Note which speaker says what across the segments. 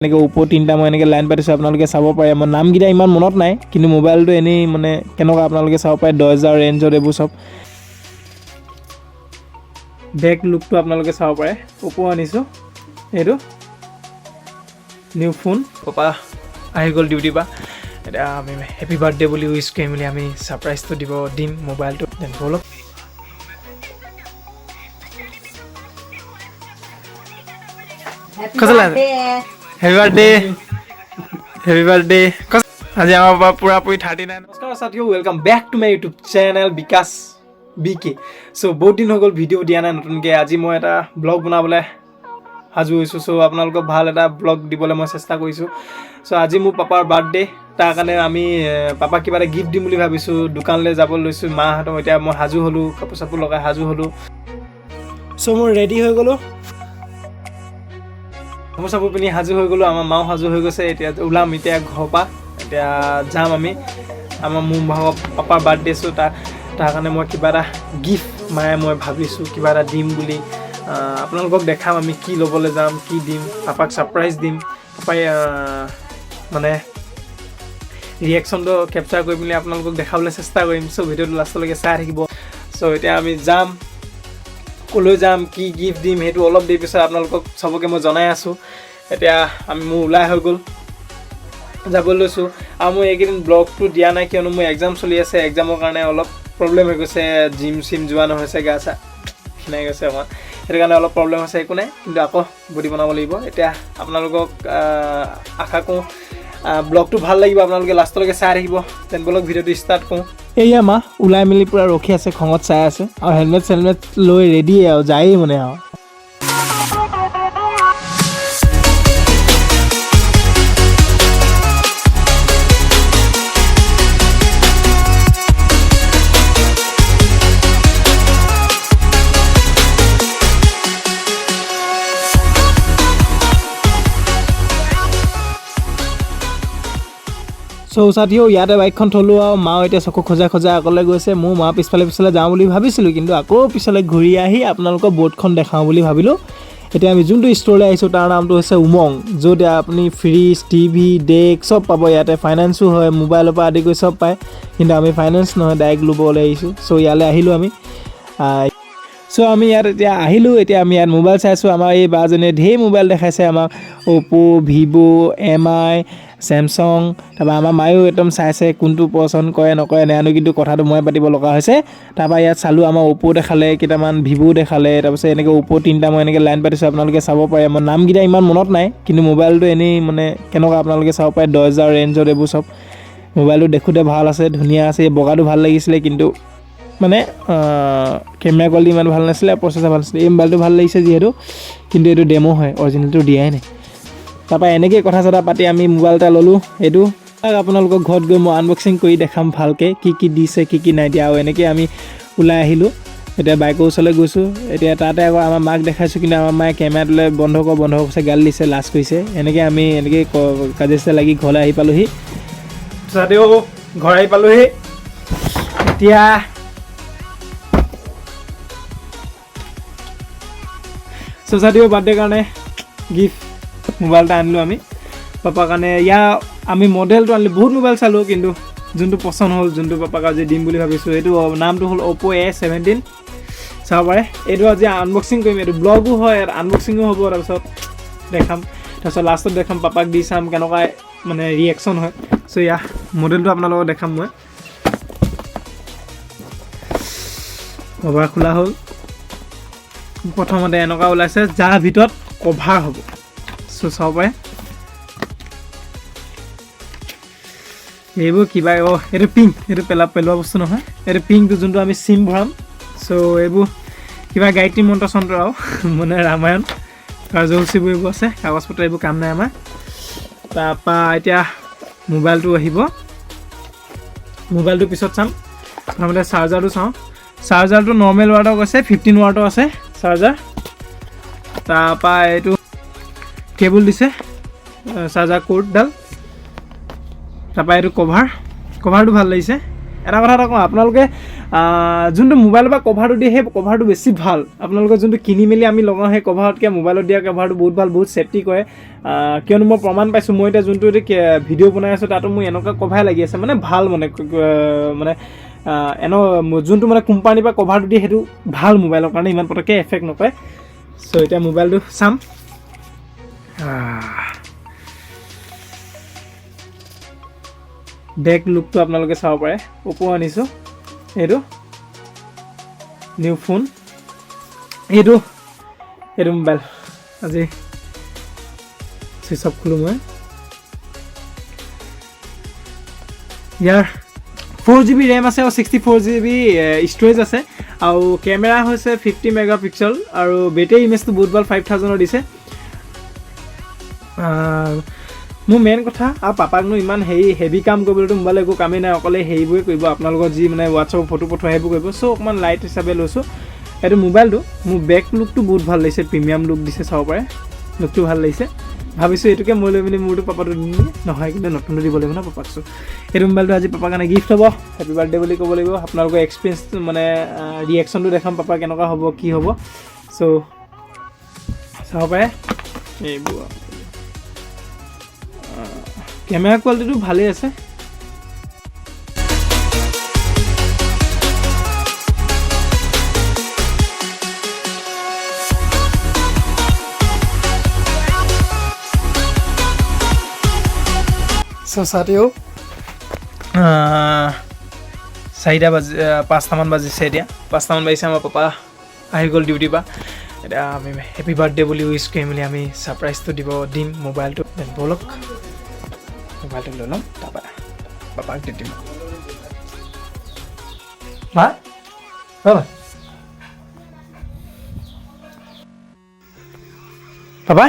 Speaker 1: এনেকৈ অ'প' তিনিটা মই এনেকৈ লাইন পাতিছোঁ, আপোনালোকে চাব পাৰে। মোৰ নামকেইটা ইমান মনত নাই, কিন্তু মোবাইলটো এনেই মানে কেনেকুৱা আপোনালোকে চাব পাৰে। 10,000 ৰেঞ্জত এইবোৰ চব। বেক লুকটো আপোনালোকে চাব পাৰে। অ'প' আনিছোঁ, এইটো নিউ ফোন। পাপা আহি গ'ল ডিউটিৰ পৰা। এতিয়া আমি হেপী বাৰ্থডে বুলি উইচ কৰি মেলি আমি ছাৰপ্ৰাইজটো দিম মোবাইলটো। Then ব'লক।
Speaker 2: Happy
Speaker 1: कसं
Speaker 2: birthday.
Speaker 1: Happy birthday, happy birthday. আজি আমাৰ পৰা পূৰাপূৰি 39। নমস্কাৰ সাথীও, welcome back to my YouTube channel Bikash B K. চ' বহুত দিন হৈ গ'ল ভিডিঅ' দিয়া নাই নতুনকৈ। আজি মই এটা ব্লগ বনাবলৈ সাজু হৈছোঁ। চ' আপোনালোকক ভাল এটা ব্লগ দিবলৈ মই চেষ্টা কৰিছোঁ। চ' আজি মোৰ পাপাৰ বাৰ্থডে, তাৰ কাৰণে আমি পাপাক কিবা এটা গিফ্ট দিম বুলি ভাবিছোঁ। দোকানলৈ যাব লৈছোঁ মাহঁতক। এতিয়া মই সাজু হ'লোঁ, কাপোৰ চাপোৰ লগাই সাজু হ'লোঁ। চ' মই ৰেডি হৈ গ'লোঁ, কাপোৰ চাপোৰ পিন্ধি সাজু হৈ গ'লোঁ। আমাৰ মাও সাজু হৈ গৈছে। এতিয়া ওলাম এতিয়া ঘৰৰ পৰা। এতিয়া যাম আমি আমাৰ মোৰ ভাগৰ পাপাৰ বাৰ্থডে। চ' তাৰ কাৰণে মই কিবা এটা গিফ্ট মায়ে মই ভাবিছোঁ কিবা এটা দিম বুলি। আপোনালোকক দেখাম আমি কি ল'বলৈ যাম, কি দিম পাপাক, ছাৰপ্ৰাইজ দিম। পাপাই মানে ৰিয়েকশ্যনটো কেপচাৰ কৰি পিনি আপোনালোকক দেখাবলৈ চেষ্টা কৰিম। চ' ভিডিঅ'টো লাষ্টলৈকে চাই থাকিব। চ' এতিয়া আমি যাম, ক'লৈ যাম, কি গিফ্ট দিম, সেইটো অলপ দেৰি পিছত আপোনালোকক চবকে মই জনাই আছোঁ। এতিয়া আমি মোৰ ওলাই হৈ গ'ল, যাব লৈছোঁ। আৰু মই এইকেইদিন ব্লগটো দিয়া নাই, কিয়নো মোৰ এক্সাম চলি আছে। এক্সামৰ কাৰণে অলপ প্ৰব্লেম হৈ গৈছে, জিম চিম যোৱা নহৈছে, গা চা ক্ষীণাই গৈছে অকণমান, সেইটো কাৰণে অলপ প্ৰব্লেম হৈছে। একো নাই, কিন্তু আকৌ বডি বনাব লাগিব। এতিয়া আপোনালোকক আশা কৰোঁ ব্লগটো ভাল লাগিব, আপোনালোকে লাষ্টলৈকে চাই থাকিব। Then বলক, ভিডিঅ'টো ষ্টাৰ্ট কৰোঁ। এয়া মা ওলাই মেলি পূৰা ৰখি আছে, খঙত চাই আছে আৰু হেলমেট চেলমেট লৈ ৰেডি আৰু যায়েই মানে আৰু। চ' সাথীও, ইয়াতে বাইকখন থ'লোঁ আৰু মাও এতিয়া চকু খোজা খোজা আগলৈ গৈছে। মোৰ মা পিছফালে পিছফালে যাওঁ বুলি ভাবিছিলোঁ, কিন্তু আকৌ পিছলৈ ঘূৰি আহি আপোনালোকৰ বৰ্ডখন দেখাওঁ বুলি ভাবিলোঁ। এতিয়া আমি যোনটো ষ্ট'ৰলৈ আহিছোঁ, তাৰ নামটো হৈছে উমং, য'ত আপুনি ফ্ৰিজ, টিভি, ডেস্ক চব পাব। ইয়াতে ফাইনেন্সো হয়, মোবাইলৰ পৰা আদি কৰি চব পায়। কিন্তু আমি ফাইনেন্স নহয়, ডাইৰেক্ট ল'বলৈ আহিছোঁ। চ' ইয়ালৈ আহিলোঁ আমি। চ' আমি ইয়াত এতিয়া আহিলোঁ। এতিয়া আমি ইয়াত মোবাইল চাইছোঁ। আমাৰ এই বাজনীয়ে ঢেৰ মোবাইল দেখাইছে আমাক, অ'প', ভিভ', এম আই, চেমচং। তাৰপৰা আমাৰ মায়েও একদম চাইছে, কোনটো পচন্দ কৰে নকৰে নাজানো, কিন্তু কথাটো মই পাতিব লগা হৈছে। তাৰপৰা ইয়াত চালোঁ, আমাৰ অ'প' দেখালে কেইটামান, ভিভ' দেখালে। তাৰপিছত এনেকৈ অ'প' তিনিটা মই এনেকৈ লাইন পাতিছোঁ, আপোনালোকে চাব পাৰে। মোৰ নামকেইটা ইমান মনত নাই, কিন্তু মোবাইলটো এনেই মানে কেনেকুৱা আপোনালোকে চাব পাৰে। 10,000 ৰেঞ্জত এইবোৰ চব। মোবাইলটো দেখোঁতে ভাল আছে, ধুনীয়া আছে। এই বগাটো ভাল লাগিছিলে, কিন্তু মানে কেমেৰা কোৱালিটি ইমান ভাল নাছিলে, প্ৰচেছৰ ভাল নাছিলে। এই মোবাইলটো ভাল লাগিছে যিহেতু, কিন্তু এইটো ডেমো হয়, অৰিজিনেলটো দিয়াই নাই। তাৰপৰা এনেকৈয়ে কথা চথা পাতি আমি মোবাইল এটা ল'লোঁ। এইটো আপোনালোকক ঘৰত গৈ মই আনবক্সিং কৰি দেখাম ভালকৈ, কি কি দিছে, কি কি নাই দিয়া। আৰু এনেকৈ আমি ওলাই আহিলোঁ। এতিয়া বাইকৰ ওচৰলৈ গৈছোঁ। এতিয়া তাতে আকৌ আমাৰ মাক দেখাইছোঁ, কিন্তু আমাৰ মায়ে কেমেৰাটোলৈ বন্ধ কৰ, বন্ধ কৰিছে, গালি দিছে, লাজ কৰিছে। এনেকৈ আমি এনেকৈ কাজিয়া লাগি ঘৰলৈ আহি পালোহি। তাতেও ঘৰ আহি পালোহি। এতিয়া চচাইটিও বাৰ্থডে কাৰণে গিফ্ট মোবাইল এটা আনিলোঁ আমি পাপাৰ কাৰণে। ইয়াৰ আমি মডেলটো আনিলোঁ, বহুত মোবাইল চালোঁ, কিন্তু যোনটো পচন্দ হ'ল, যোনটো পাপাক আজি দিম বুলি ভাবিছোঁ, এইটো নামটো হ'ল অ'প' এ 17। চাব পাৰে। এইটো আজি আনবক্সিং কৰিম। এইটো ব্লগো হয়, আনবক্সিঙো হ'ব। তাৰপিছত দেখাম, তাৰপিছত লাষ্টত দেখাম, পাপাক দি চাম কেনেকুৱা মানে ৰিয়েকশ্যন হয়। চ' ইয়াৰ মডেলটো আপোনালোকক দেখাম মই। কভাৰ খোলা হ'ল। প্ৰথমতে এনেকুৱা ওলাইছে, যাৰ ভিতৰত কভাৰ হ'ব। চ' চাব পাৰে। এইবোৰ কিবা, অ' এইটো পিংক, এইটো পেলোৱা বস্তু নহয়। এইটো পিংকটো যোনটো আমি চিম ভৰাম। চ' এইবোৰ কিবা গায়ত্ৰী মন্ত্ৰ চন্ত্ৰ আৰু মানে ৰামায়ণ কাৰ্যসূচীবোৰ এইবোৰ আছে, কাগজ পত্ৰ, এইবোৰ কাম নাই আমাৰ। তাৰপৰা এতিয়া মোবাইলটো আহিব। মোবাইলটো পিছত চাম, প্ৰথমতে চাৰ্জাৰটো চাওঁ। চাৰ্জাৰটো নৰ্মেল ৱাটৰ কৈছে, 15 ৱাটৰ আছে চাৰ্জাৰ। তাৰপৰা এইটো কেবুল দিছে, চাৰ্জাৰ কৰ্ডডাল। তাৰপৰা এইটো কভাৰ, কভাৰটো ভাল লাগিছে। এটা কথা এটা কওঁ, আপোনালোকে যোনটো মোবাইলৰ পৰা কভাৰটো দিয়ে সেই কভাৰটো বেছি ভাল। আপোনালোকে যোনটো কিনি মেলি আমি লগাওঁ সেই কভাৰতকৈ মোবাইলত দিয়া কভাৰটো বহুত ভাল, বহুত ছেফটি কৰে। কিয়নো মই প্ৰমাণ পাইছোঁ। মই এতিয়া যোনটো এতিয়া ভিডিঅ' বনাই আছোঁ, তাতো মোৰ এনেকুৱা কভাৰ লাগি আছে, মানে ভাল, মানে মানে এনে যোনটো মানে কোম্পানীৰ পৰা কভাৰটো দিয়ে সেইটো ভাল, মোবাইলৰ কাৰণে ইমান পটককৈ এফেক্ট নকৰে। চ' এতিয়া মোবাইলটো চাম। বেক লুকটো আপোনালোকে চাব পাৰে। অ'প' আনিছোঁ, এইটো নিউ ফোন। এইটো মোবাইল আজি চুইচ অফ খোলোঁ মই। ইয়াৰ 4 জিবি ৰেম আছে আৰু 64 জিবি ষ্ট'ৰেজ আছে আৰু কেমেৰা হৈছে 50 মেগা পিক্সেল আৰু বেটেৰী ইমেজটো বহুত ভাল, 5000ৰ দিছে। মোৰ মেইন কথা আৰু পাপাকনো ইমান হেৰি হেভি কাম কৰিবলৈতো মোবাইল একো কামেই নাই, অকলে হেৰিবোৰে কৰিব, আপোনালোকৰ যি মানে হোৱাটছএপৰ ফটো পঠোৱা সেইবোৰ কৰিব। চ' অকণমান লাইট হিচাপে লৈছোঁ এইটো মোবাইলটো। মোৰ বেক লুকটো বহুত ভাল লাগিছে, প্ৰিমিয়াম লুক দিছে, চাব পাৰে, লুকটো ভাল লাগিছে। ভাবিছোঁ এইটোকে মই লৈ পিনি মোৰটো পাপাটো দিম নহয়, কিন্তু নতুনটো দিব লাগিব ন পাপাক। চ' এইটো মোবাইলটো আজি পাপাৰ কাৰণে গিফ্ট হ'ব, হেপী বাৰ্থডে বুলি ক'ব লাগিব। আপোনালোকৰ এক্সপিৰিয়েঞ্চ মানে ৰিয়েকশ্যনটো দেখাম, পাপা কেনেকুৱা হ'ব, কি হ'ব। চ' চাব পাৰে, এইবোৰ কেমেৰা কোৱালিটিটো ভালেই আছে। চ' साथियों, 4টা বাজি 5টামান বাজিছে। এতিয়া 5টামান বাজিছে। আমাৰ পাপা আহি গ'ল ডিউটিৰ পৰা। এতিয়া আমি হেপী বাৰ্থডে বুলি উইচ কৰি মেলি আমি ছাৰপ্ৰাইজটো দিম মোবাইলটো। Then ব'লক, মোবাইলটো লৈ ল'ম, তাৰপৰা পাপাক দি দিম। মা, বাবা, পাপা।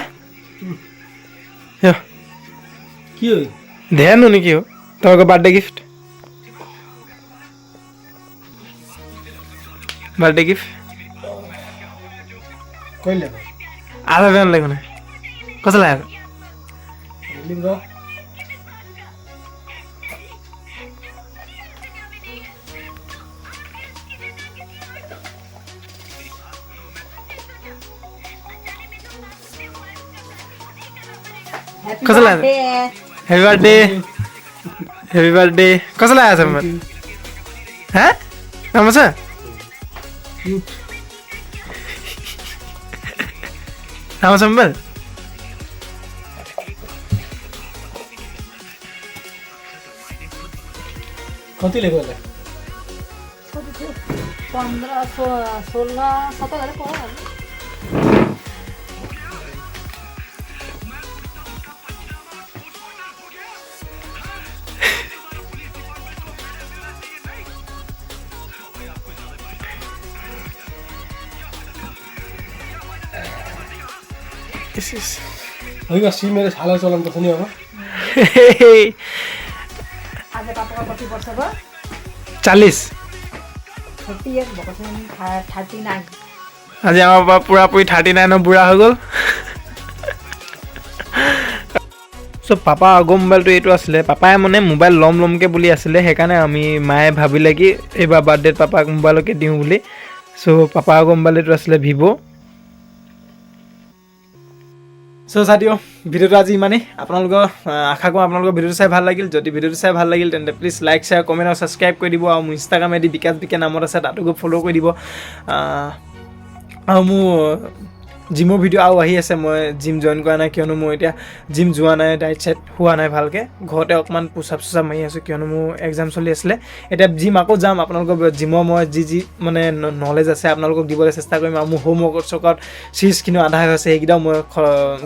Speaker 2: কি?
Speaker 1: ধ্যান নেকি हो তোমালোকৰ বাৰ্থডে গিফ্ট, বাৰ্থডে গিফ্ট।
Speaker 2: कहिले?
Speaker 1: आज बिहान ल्याएको नै कसैलाई आएको?
Speaker 2: लिनु र।
Speaker 1: कसैलाई आएको? Happy birthday, happy birthday. कसैलाई आएछ मोबाइल? हाँ, राम्रो छ। राम्रो छ मोबाइल।
Speaker 2: कति लिएको होला?
Speaker 3: कति थियो, 15, 16, 17 पो हो।
Speaker 1: इस, इस।
Speaker 2: होइन, सिम मेरो छाला चलाउनु पर्छ नि अब।
Speaker 3: आज पापाको कति वर्ष भयो?
Speaker 1: 40।
Speaker 3: 38 भएको छ नि, 39।
Speaker 1: আজি আমাৰ পাপা পুৰা পুৰি 39ৰ বুঢ়া হৈ গ'ল। চ' পাপা আগৰ মোবাইলটো এইটো আছিলে। পাপাই মানে মোবাইল ল'ম ল'মকৈ বুলি আছিলে, সেইকাৰণে আমি মায়ে ভাবিলে কি এইবাৰ বাৰ্থডেত পাপাক মোবাইলকে দিওঁ বুলি। চ' পাপা আগৰ মোবাইল এইটো আছিলে, ভিভ'। চ' साथियों, ভিডিঅ'টো আজি ইমানেই। আপোনালোকৰ আশা কৰোঁ আপোনালোকৰ ভিডিঅ'টো চাই ভাল লাগিল। যদি ভিডিঅ'টো চাই ভাল লাগিল, তেন্তে প্লিজ লাইক, শ্বেয়াৰ, কমেণ্ট আৰু ছাবস্ক্ৰাইব কৰি দিব। আৰু মোৰ ইনষ্টাগ্ৰাম আইডি বিকাশ বিকে নামত আছে, তাতো গৈ ফ'ল' কৰি দিব। আৰু মোৰ জিমৰ ভিডিঅ' আৰু আহি আছে। মই জিম জইন কৰা নাই, কিয়নো মই এতিয়া জিম যোৱা নাই, ডাইট চাইট হোৱা নাই ভালকৈ। ঘৰতে অকণমান পুচাপ চুচাপ মাৰি আছোঁ, কিয়নো মোৰ এক্সাম চলি আছিলে। এতিয়া জিম আকৌ যাম। আপোনালোকৰ জিমৰ মই যি যি মানে নলেজ আছে আপোনালোকক দিবলৈ চেষ্টা কৰিম। আৰু মোৰ হোম ৱৰ্কআউট চৰ্কআউট চিৰিজখিনিও আধা হৈ আছে, সেইকেইটাও মই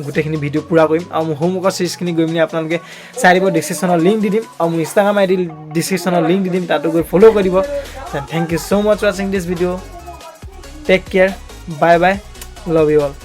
Speaker 1: গোটেইখিনি ভিডিঅ' পূৰা কৰিম। আৰু মোৰ হোম ৱৰ্কআউট চিৰিজখিনি গৈ পিনি আপোনালোকে চাই দিব, ডিছক্ৰিপশ্যনত লিংক দি দিম। আৰু মোৰ ইনষ্টাগ্ৰাম আইডি ডিছক্ৰিপশ্যনত লিংক দি দিম, তাতো গৈ ফ'ল' কৰি দিব। Thank you so much watching this video. Take care, bye bye, love you all.